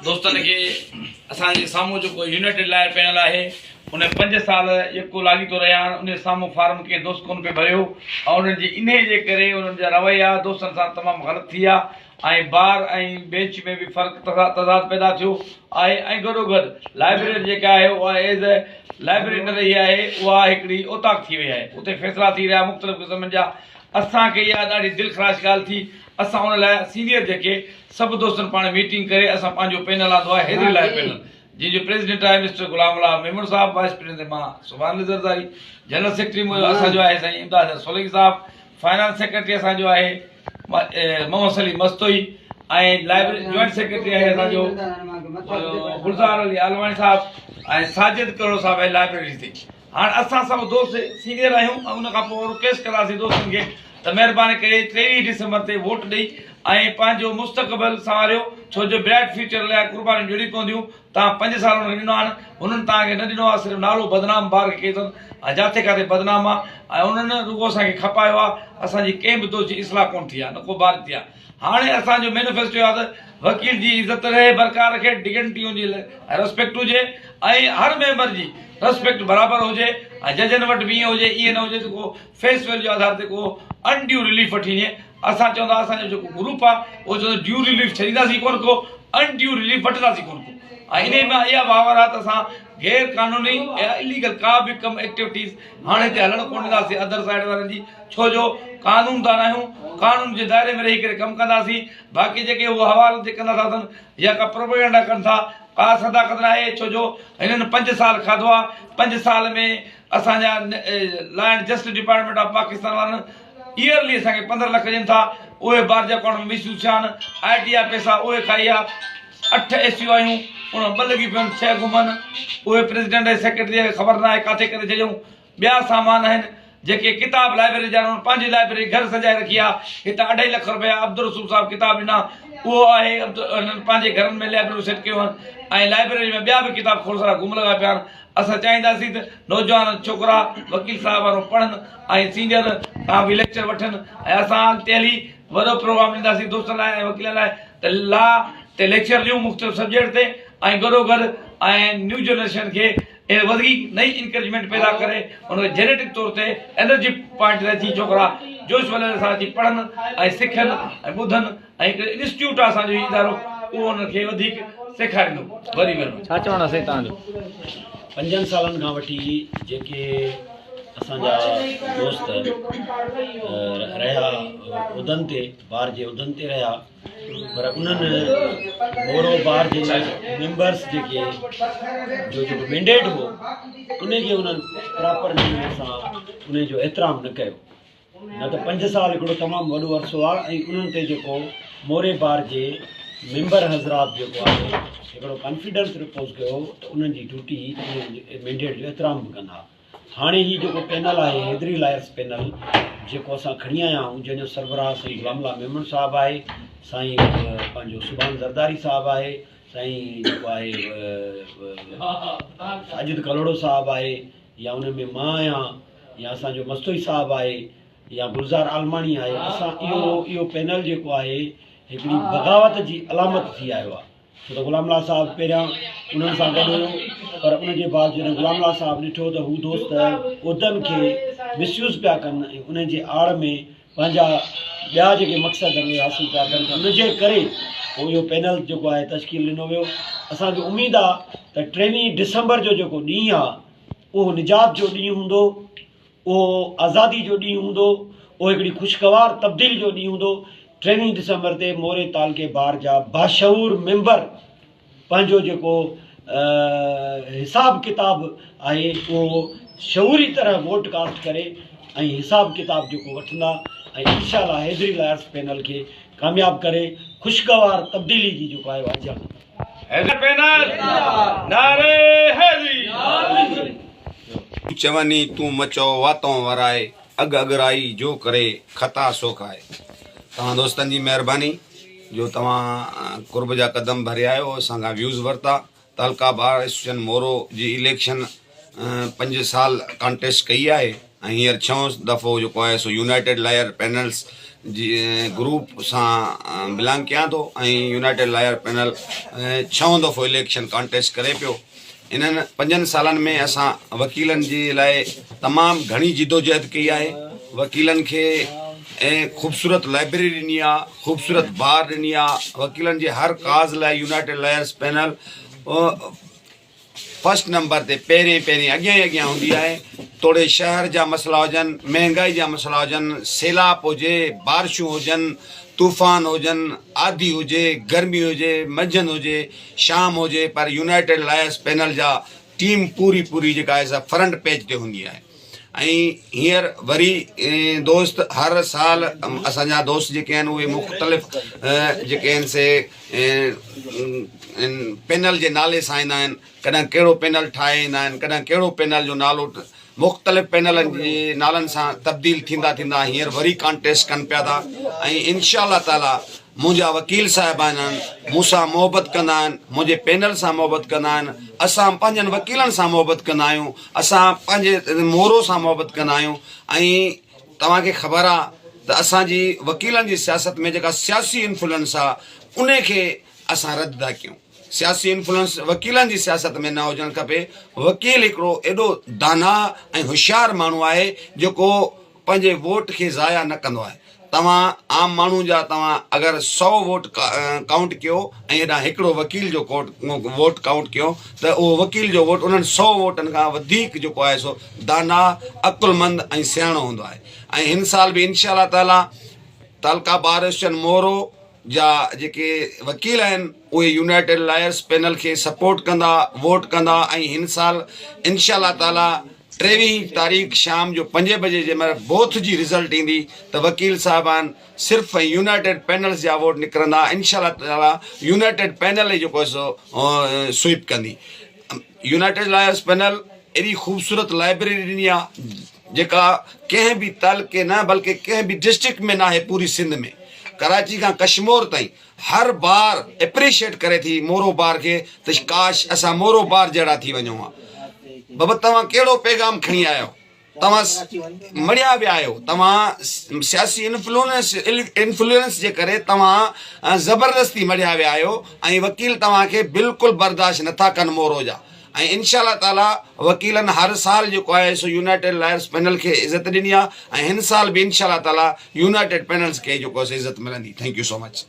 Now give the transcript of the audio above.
دوستن کي اسان جي سامهون جيڪو يونائيٽيڊ لائر پينل آهي ان پنج سال يڪو لاڳيتو رهيا آهن ان سامهون فارم ڪنهن دوست ڪونه پئي ڀريو ۽ انهن جي انهي جي ڪري انهن جا رويا دوستن سان تمام غلط ٿي ويا ۽ بار ۽ بينچ ۾ به فرق تضاد پيدا ٿيو آهي ۽ گڏوگڏ لائبريري جيڪا آهي اها ايز اي لائبريري نه رهي آهي اها هڪڙي اوطاق ٿي وئي آهي اتي فيصلا ٿي رهيا مختلف قسمن جا اسان کي اها ڏاڍي دل خراش ڳالهه ٿي اسان ان لاء سينيئر جيڪي سڀ دوستن پاڻ ميٽنگ ڪري اسان پنهنجو پينل آندو آهي حيدري لائر پينل جنهن جو پريزيڊنٽ آهي مسٽر غلام الله ميمڻ صاحب وائيس پريزيڊنٽ مان سبحان علي زرداري جنرل سيڪريٽري اسان جو آهي سائين امداد سولنگي صاحب فائنانس سيڪريٽري اسان جو آهي Muhammad Saleem Mastoi ۽ library joint secretary آهي اسان جو گلزار علي عالماڻي صاحب ۽ ساجد ڪرڙو صاحب آهي لائبريري تي هاڻ اسان سڀ دوست سينيئر آهيون ۽ ان کان پوء رڪويسٽ ڪنداسين دوستن کي ته مهرباني ڪري 23 ڊسمبر تي ووٽ ڏئي ۽ پنهنجو مستقبل سنواريو ڇو جو برائٽ فيوچر لاء قربانيون ڏيڻيون پونديون توهان پنج سال انهن کي ڏنو آهن هنن توهان کي نه ڏنو آهي صرف نالو بدنام بار کي ڪئي اٿن ۽ جاٿي ڪاٿي بدنام آهي ۽ انهن رڳو اسان کي کپايو آهي اسان جي ڪنهن به دوست جي اصلاح ڪونه ٿي آهي نه ڪو بار ٿي آهي هاڻي اسان جو مينوفيسٽو آهي ته وڪيل جي عزت رهي برقرار رکي ڊگنٽي ان جي رسپيڪٽ هجي ۽ هر ميمبر جي رسپيڪٽ برابر هجي ۽ ججن وٽ به ائين هجي ائين نه هجي ته ڪو فيس ويليو جي آڌار تي ڪو انڊيو رليف وٺي وڃي اسان چوندا اسان جو جيڪو گروپ آهي اهو چوندو ڊيو رليف ڇڏينداسين ڪونه ڪو انڊيو رليف وٺنداسين ڪونه ڪو ۽ انهي مان اها باور آهي ته اسان غير قانوني يا اليگل ڪا به ڪم ايڪٽيوٽيز هاڻي هتي هلڻ ڪونه ڏينداسين ادر سائيڊ وارن جي ڇو جو قانون دان آهيون قانون جي دائري ۾ رهي ڪري ڪم ڪنداسين باقي جيڪي هو حوالن تي ڪندا ٿا اٿن يا ڪا پروپيگنڊا ڪن ٿا ڪا صداقت ناهي ڇو جو هنن پنج سال کاڌو آهي پنج سال ۾ اسان جا law and justice department of Pakistan وارن ايئرلي اسان کي 15 لک ڏين ٿا اهي بار جي اڪائونٽ ۾ مس يوز ٿيا آهن آء ٽي جا پئسا اهي کائي ويا اٺ ايس يو آهيون ان مان ٻه لڳي پيون ڇهه گم آهن اهي پريزيڊنٽ ۽ سيڪريٽري کي خبر ناهي ڪاٿي ڪري ڇڏيائون ٻيا سامان آهن جيڪي ڪتاب لائبريري جا آهن پنهنجي لائبريري گهر سجائي رکي آهي هتان اڍائي لک روپيا عبدالرسول صاحب ڪتاب ڏنا اهو آهي هنن پنهنجي گهرن ۾ لائبريريون سيٽ ڪيون آهن ۽ لائبريري ۾ ٻيا به ڪتاب کوڙ سارا گم لڳا پيا آهن اسان چاهينداسين ته نوجوان ڇوڪرا وڪيل صاحب وارو پڙهن ۽ سينئر کان به ليڪچر وٺن ۽ اسان اڳتي هلي وڏو پروگرام ڏينداسين دوستن لاء ۽ وڪيلن لاء ته لا تي ليڪچر ڏيون مختلف سبجيڪٽ تي ۽ گڏوگڏ ۽ نيو جنريشن کي وڌيڪ نئين انڪريجمينٽ پيدا ڪري ان کي جينيٽڪ طور تي انرجي پوائنٽ تي اچي ڇوڪرا جوش ولولي سان اچي پڙهن ۽ سکن ۽ ٻڌن ۽ هڪڙو انسٽيٽيوٽ آهي اسان جو هي ادارو اهو انهن کي وڌيڪ سيکاريندو. وڏي مهرباني. ڇا چوڻ آهي سائين توهان جو. پنجن سالن کان وٺي جيڪي اسان جا دوست رهيا عهدن تي بار جي عهدن تي رهيا پر انهن مورو بار جي ميمبرس جيڪي جو جيڪو مينڊيٽ هو ان کي انهن پراپر نموني سان ان جو احترام نه ڪيو نه ته پنج سال هڪڙو تمام وڏو عرصو آهي ۽ انهن تي جيڪو موري بار جي ميمبر حضرات جيڪو آهي هڪڙو ڪانفيڊنس رپوز ڪيو ته انهن جي ڊيوٽي انهن مينڊيٽ جو احترام به ڪندا هاڻي هي جيڪو پينل آهي حيدري لائرس پينل جيڪو اسان کڻي آيا آهيون جنهن جو سربراهه سائين غلام الله ميمڻ صاحب آهي سائين پنهنجو سبحان زرداري صاحب آهي سائين جيڪو آهي ساجد ڪلهوڙو صاحب آهي يا ان ۾ مان آهيان يا اسان جو مستوئي صاحب آهي يا گلزار عالماڻي آهي اسان اهو اهو پينل جيڪو آهي هڪڙي بغاوت جي علامت ٿي آيو آهي ڇو ته غلام الله صاحب پهريان انهن سان گڏ هيو پر ان جي بعد جڏهن غلام الله صاحب ڏٺو ته هو دوست عهدن کي مس يوز پيا ڪن ۽ انهن جي آڙ ۾ پنهنجا ٻيا جيڪي مقصد آهن اهي حاصل پيا ڪن ان جي ڪري پوء اهو پينل جيڪو آهي تشڪيل ڏنو ويو اسان کي اميد آهي ته ٽيويهه ڊسمبر جو جيڪو ڏينهن آهي اهو نجات جو ڏينهن هوندو، اهو آزادي جو ڏينهن هوندو، اهو هڪڙي خوشگوار تبديلي جو ڏينهن هوندو. ٽيويهين ڊسمبر تي موري تعلقي بار جا باشعور ميمبر پنهنجو جيڪو حساب ڪتاب آهي اهو شعوري طرح ووٽ ڪاسٽ ڪري ۽ حساب ڪتاب جيڪو وٺندا ۽ انشاء الله حيدري لائرس پينل کي ڪامياب ڪري خوشگوار تبديلي جي جيڪو آهي اجهامندو. حيدر پينل نعري حيدري. چوني تون م چئو واتئون ورائي، اڳ اڳرائي جو ڪري خطا سو کائي. توهان دوستن جي مهرباني جو توهان قرب جا قدم ڀري آيو اسان کان ويوز ورتا. تعلقه بار ايسوسيئشن مورو جي اليڪشن پنج سال ڪانٽيسٽ ڪئي آهي ۽ هينئر ڇهون دفعو جيڪو آهي سو يونائيٽيڊ لائر پينلز جي گروپ سان بلانگ ڪيان ٿو ۽ يونائيٽيڊ لائر پينل ڇهون دفعو اليڪشن ڪانٽيسٽ ڪري پيو. انهن پنجن سالن ۾ اسان وڪيلن جي لاء تمام گهڻي جدوجهد ڪئي آهي. وڪيلن کي خوبصورت لائبريري ڏني آهي، خوبصورت بار ڏني آهي، وڪيلن جي هر ڪاز لاء united lawyers panel first number تي پهرين پهرين اڳيان ئي اڳيان هوندي آهي. توڙي شهر جا مسئلا هجن، مهنگائي جا مسئلا هجن، سيلاپ هجي، بارشون هجن، طوفان هجن، آڌي هجي، گرمي هجي، منجهند هجي، شام هجي پر يونائيٽيڊ لائرز پينل جا ٽيم پوري پوري جيڪا آهي سا فرنٽ پيج تي هوندي آهي ۽ هينئر وري دوست هر سال اسان جا دوست جيڪي آهن اهي مختلف جيڪي آهن سي پينل جي نالي سان ايندا آهن ڪڏهن ڪهڙو پينل ٺاهي ايندا آهن ڪڏهن ڪهڙو پينل جو نالو مختلف پينلن جي نالن سان تبديل ٿيندا ٿيندا هينئر وري ڪانٽيسٽ ڪن پيا ٿا ۽ انشاء الله تعالي منهنجا وڪيل صاحبان آهن مون سان محبت ڪندا آهن منهنجي پينل سان محبت ڪندا آهن اسان پنهنجن وڪيلن سان محبت ڪندا آهيون اسان پنهنجي مورو سان محبت ڪندا آهيون ۽ توهان کي خبر آ ته اسان جي وڪيلن جي سياست ۾ جيڪا سياسي انفلوئنس آ ان کي اسان رد ٿا ڪيون. سياسي انفلوئنس وڪيلن جي سياست ۾ نه هجڻ کپي. وڪيل هڪڙو ايڏو داناء ۽ هوشيار ماڻهو آهي جيڪو پنهنجي ووٽ کي ضايع نه ڪندو آهي. توهان عام ماڻهو جا توهان اگر سئو ووٽ ڪائونٽ ڪيو ۽ هيڏانهن هڪڙو وڪيل جو ووٽ ڪائونٽ ڪيو ته اهو وڪيل جو ووٽ انهن سئو ووٽن کان وڌيڪ جيڪو آهي سو داناء، عقلمند ۽ سياڻو هوندو آهي ۽ هن سال به انشاء الله تعاليٰ تعلقه باريشن مورو، جا جيڪي وڪيل آهن اهي يونائيٽيڊ لائرز پينل کي سپورٽ ڪندا ووٽ ڪندا ۽ هن سال انشاء الله تعالي ٽيويهين تاريخ شام جو پنجين بجي جنهن مهل بوٿ جي رزلٽ ايندي ته وڪيل صاحبان صرف ۽ يونائيٽيڊ پينلز جا ووٽ نڪرندا انشاء الله تعالي يونائيٽيڊ پينل ئي جيڪو سو سوئپ ڪندي يونائيٽيڊ لائرز پينل ايڏي خوبصورت لائبريري ڏني آ جيڪا ڪنهن به تعلقي نه بلڪه ڪنهن به ڊسٽرڪٽ ۾ ناهي پوري سنڌ ۾ ڪراچي کان ڪشمور تائين هر بار اپريشيٽ ڪري ٿي مورو بار کي ته ڪاش اسان مورو بار جهڙا ٿي وڃون ها بابا توهان ڪهڙو پيغام کڻي آيا آهيو توهان مڙيا ويا آهيو توهان سياسي انفلوئنس انفلوئنس جي ڪري توهان زبردستي مڙيا ويا آهيو ۽ وڪيل توهان کي بلڪل برداشت نٿا ڪن مورو جا ۽ انشاء الله تعالي وڪيلن هر سال جيڪو آهي سو يونائيٽيڊ لائرس پينل کي عزت ڏني آهي ۽ هن سال به انشاء الله تعالي يونائيٽيڊ پينلز کي جيڪو آهي سو عزت ملندي thank you so much.